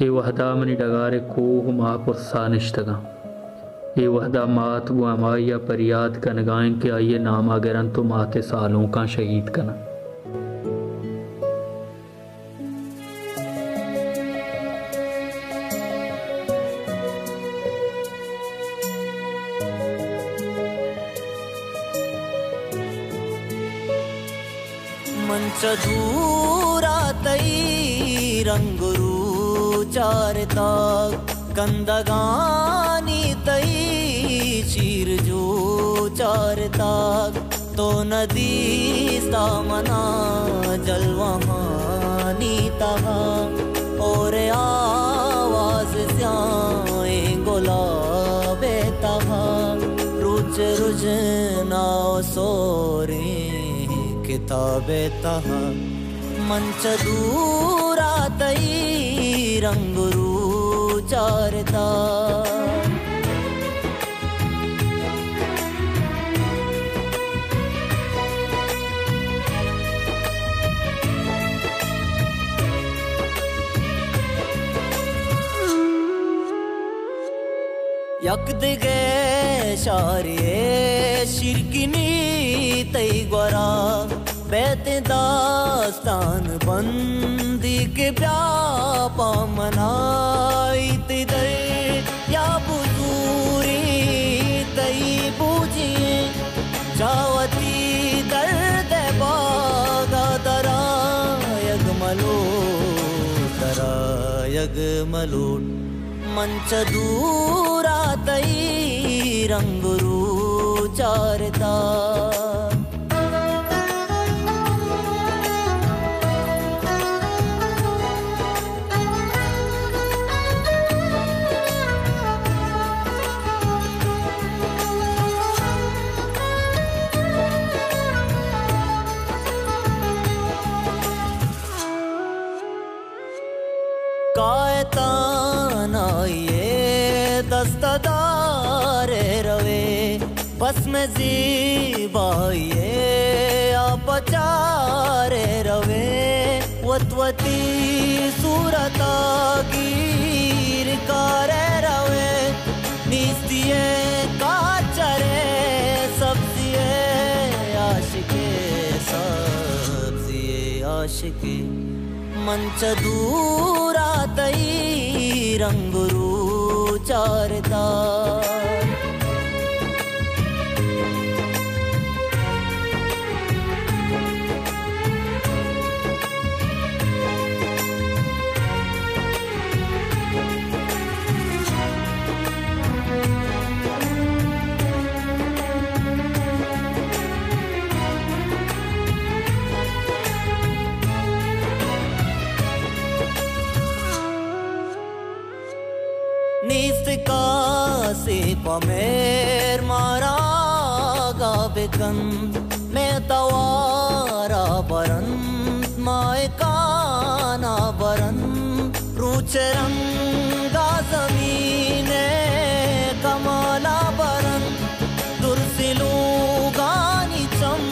اے وہدا منی ڈگار ءِ کوہ ماہ پرسا نشتگاں۔ اے وہدا مات گوں ہمائی ءَ پریات کنگا انت کہ آئی ءِ ناما گرنت و مات ءِ سالونکاں شہید کننت۔ من چہ دورا تئی رنگ رو چارتگ، کندگانی تئی چیر جو چارتگ۔ تو نہ دیستا منا جلوہانی تہا، اور آواز سیاہیں گلاب ءِ تہا، روچ رژنا سوریں کتاب ءِ تہا۔ من چہ دورا تئی رنگ رو چارتا۔ یک دگہ شاری شیرکنی تئی گورا، بیتیں داستان بندی کہ بیا پہ منا، ایت دریا بزوری تئی بوجی، چہ وتی درد باگا درایگ ملوٹ، درایگ ملوٹ۔ من چہ دورا تئی رنگ رو چارتا۔ کائے تانائی ءِ دست دار روے، بس مئے زیبائی ءَ پچار روے، وت وتی صورتا گیر کار روے، نیستی ءِ کاچر ءِ سبزی ءِ عاشقے، سبزی ءِ عاشقے۔ من چہ دورا تئی رنگ رو چارتا۔ نیست کاسے پہ مہر مارا آگاہ بکنت، مئے توارا برنت، ماہکانا برنت۔ روچ رنگا زمین ءِ کمالا برنت، درسیں لوگانی چم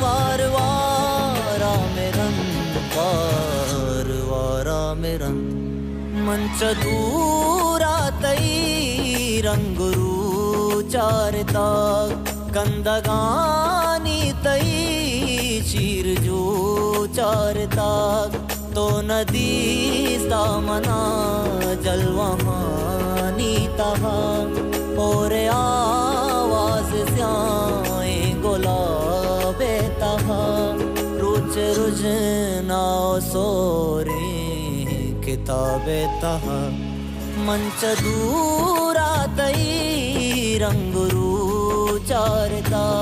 وار وارا مرنت، وار وارا مرنت۔ من چہ دورا تئی رنگ رو چارتا، کندگانی تئی چیر جو چارتا۔ تو نہ دیستا منا جلوہانی تہا، اور آواز سیاہیں گلاب ءِ تہا، روچ رژنا سوریں کتاب ءِ تہا۔ من چہ دورا تئی رنگ رو چارتا۔